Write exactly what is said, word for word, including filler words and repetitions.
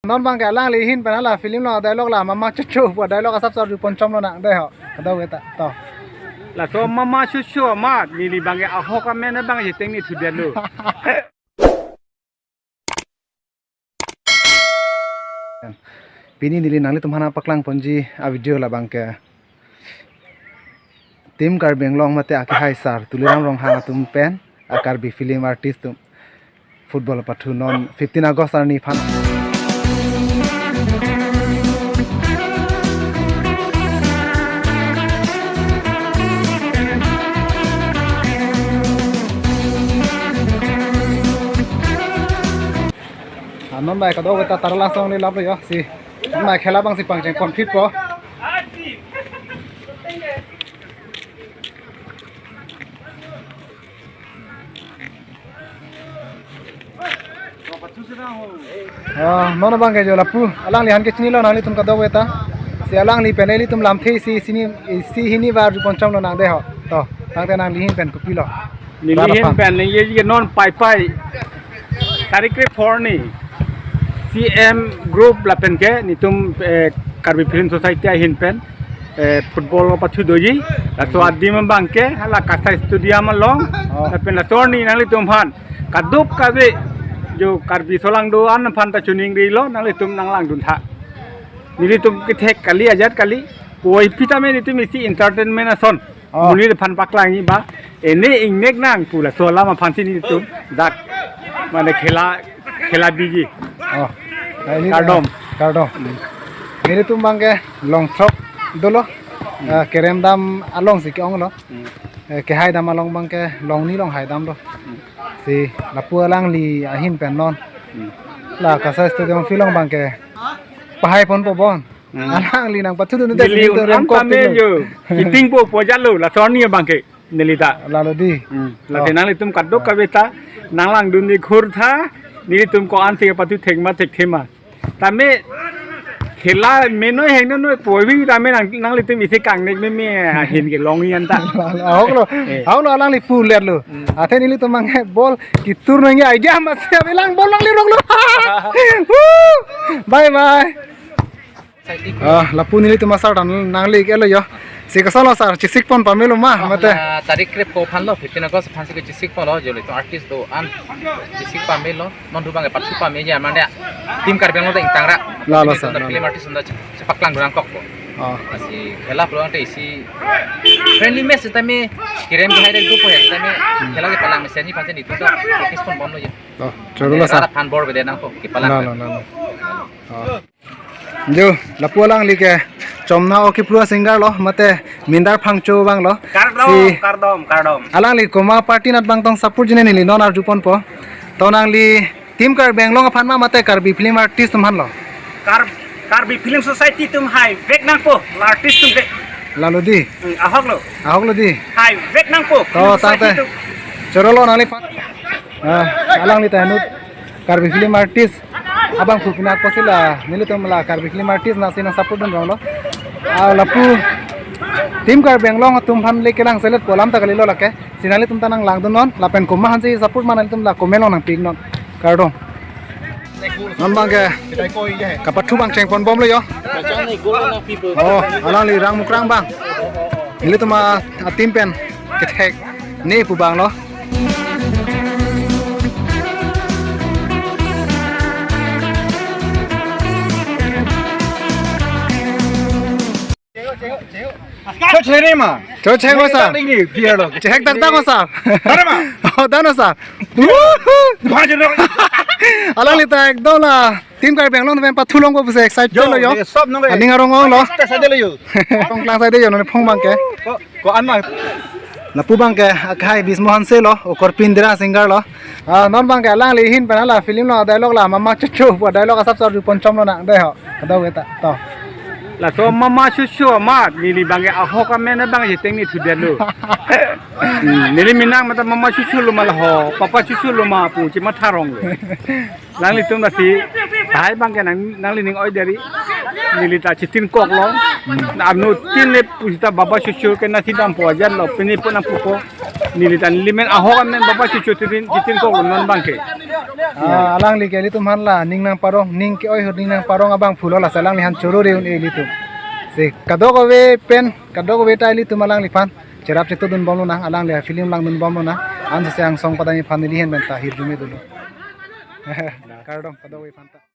Non bangke alangli ahin pen hala film along dialogue la mama chuchu pu dialogue asap sar ju ponchom lonang dei ho. Kadokave ta to. Laso mama chuchu amat neli bangke ahok amen bang cheteng ni thudetlo. Pini neli nanglitum aphan paklang ponji a video la bangke Team Karbi Anglong mate akehai sar Tuliram Ronghang atum pen a Karbi film artist atum football pathu non fifteen August arni aphan. Ah, non bai kadokave ta tarala song le lap lo yo si. Non bai khela bang si pangcheng complete po. Ah, non bangke jo lapu alangli aphan ke chinilo nanglitum kadokave ta. Si alangli pen ilitum lamthe isi hini isi hini var ju ponchom lonang dei ho. To, tangte nangli ahin pen kopilo? Neli ahin Rara pen neli ke non pai pai tarik kre four ni C M group lapen ke netum, eh, Karbi Film Society ahin pen, eh, football pathu doji. Laso adim bangke hala Kasai Stadium along. Oh. Lapen laso arni nanglitum aphan kadokave jo Karbi asolang do-an aphan ta chuningrilo, nanglitum nanglangdun tha. Nelitum kethek kali, ajat kali. Puvoiphit tame netum isi entertainment ason. Oh. Monit aphan paklangji ba, ene ingnek nang pu laso alam aphan si netum dak mane khela khela biji. Oh. Ah, ini kardom. Kardom. Hmm. Nelitum bangke longthrok dolo. Hmm. Ah, kerem dam along si ke-ong lo. Hmm. Eh, kehai dam along bangke longni longhai damlo. Hmm. Si lapu alangli ahin pen non. Hmm. La Kasai Stadium field along bangke pahai ponpo bon. Hmm. Alangli nangpathudun te neli sini to un-an remkok tame tinglo. Jo. Kiting po pojalo, laso arni bangke neli ta. Lalo dei. Hmm. Lasi, oh, nanglitum kadokave ta nanglangdun di khur tha, nelitum ko-an si pathu thekma thekthe ma. Tame khela menoi heng noi puvoiphit tame nang nanglitum isi kangnek meme ahin kelong iyan ta. Ahok lo. Eh. Ahok lo alangli pu let lo. Hmm. Athe nelitum bangke ball kitur nangji idea masi avelang ball nangli rong lo. Woo! Bye bye. Ah, lapu nelitum asar dan nangli ke lo yo. Si kasalo sar, chesik pon pamelo ma, mate. Ah, tarik kre four aphan lo, fifteen August aphan si ke chesik pon lo, jo nelitum artist do-an chesik pamelo, non thu bangke pathu pameji amat ya. Team Karbi Anglong ta ingtangra. Lalo sar, nelitum ta lalo. Film artist ta chepaklang dunangkok po. Oh. Lasi khela pulote isi friendly match tame kerem kehai dek do po he tame khela kepalang mesen ji aphan si netum ta practice pon bomlo ya. Oh, choro lo sar. Rara aphan bor bede nangpo kepalang. Lalo, lalo. Oh. Jo, lapu alangli ke Chomna Okipru a singer lo, mate Mindar Phangcho abang lo. Kardom, si kardom, kardom. Alangli komat party anat abang tong support jine neli non arju ponpo. To nangli Team Karbi Anglong aphan ma mate Karbi film artist atum aphan lo? Kar-, Karbi Film Society atum haivek nangpo, la artist atum ke. Lalo dei. Hmm, ahok lo. Ahok lo dei. Haivek nangpo. To, film society tangte atum. Choro lo nangli aphan. Ah, alangli ta inut Karbi film artist abang phu pinak apotsi la nelitum la Karbi film artist anat si nang support dun rong lo. Ah, lapu Team Karbi Anglong atum aphan le kelang selet pu alam ta kalilo lake. Si nanglitum ta nanglangdun non, lapen komat aphan si support ma nanglitum la comment along nangpi ik non. Kardom. Non bangke kapathu pangcheng pon bomlo yo. Oh, alangli Rang Mukrang abang. Nelitum a, a team pen kethek ne pu abang lo. Cho chene ma. Cho chene ma, sir. Ini biar lo. Chehek tak tak, sir. Mana ma? Oh, dano, sir. Bhajan lo. Alangli ta ekdom la Team Karbi Anglong pen pathu longpo pusi excited lo yo. Yo, ye sob nong. Aning arong ong lo. Kita saja lo yo. Kongklang saja yo, nonke phong abangke. Ko, ko-an ma. Lapu abangke akhai Bismo Hanse lo, Okorpi Indira singer lo. Ah, non abangke alangli ahin pen hala film along dialogue la mama chuchu pu dialogue asap sar ju ponchom lonang dei ho. Kadokave ta to. Laso mama chuchu amat neli abangke ahok amen abang cheteng ni thudetlo. Hmm, neli minang mata mama chuchu lo ma la ho, papa chuchu lo ma pu chematha rong lo. Nanglitum lasi, hai abangke nang, nangli ning oi deri. Neli ta chitinkok lo. Anuttin le pusita baba chuchu ke nasi dampo ajan lo, pini pu nangpupo. Neli ta neli amen ahok amen baba chuchu chitin, chitinkok lo non abangke. Ah, alangli ke ilitum aphan la ning nangparong, ning ke-oi ahut ning nangparong abangphu lo, lasi alangliphan choro-re un-e ilitum. Si kadokave pen, kadokave ta ilitum alangliphan cherap chetudun bomlonang, alangli film langdun bomlonang. Ansi si angsong padam aphan neli ahin pen ta hirjume dolo. Kardom kadokave aphan ta.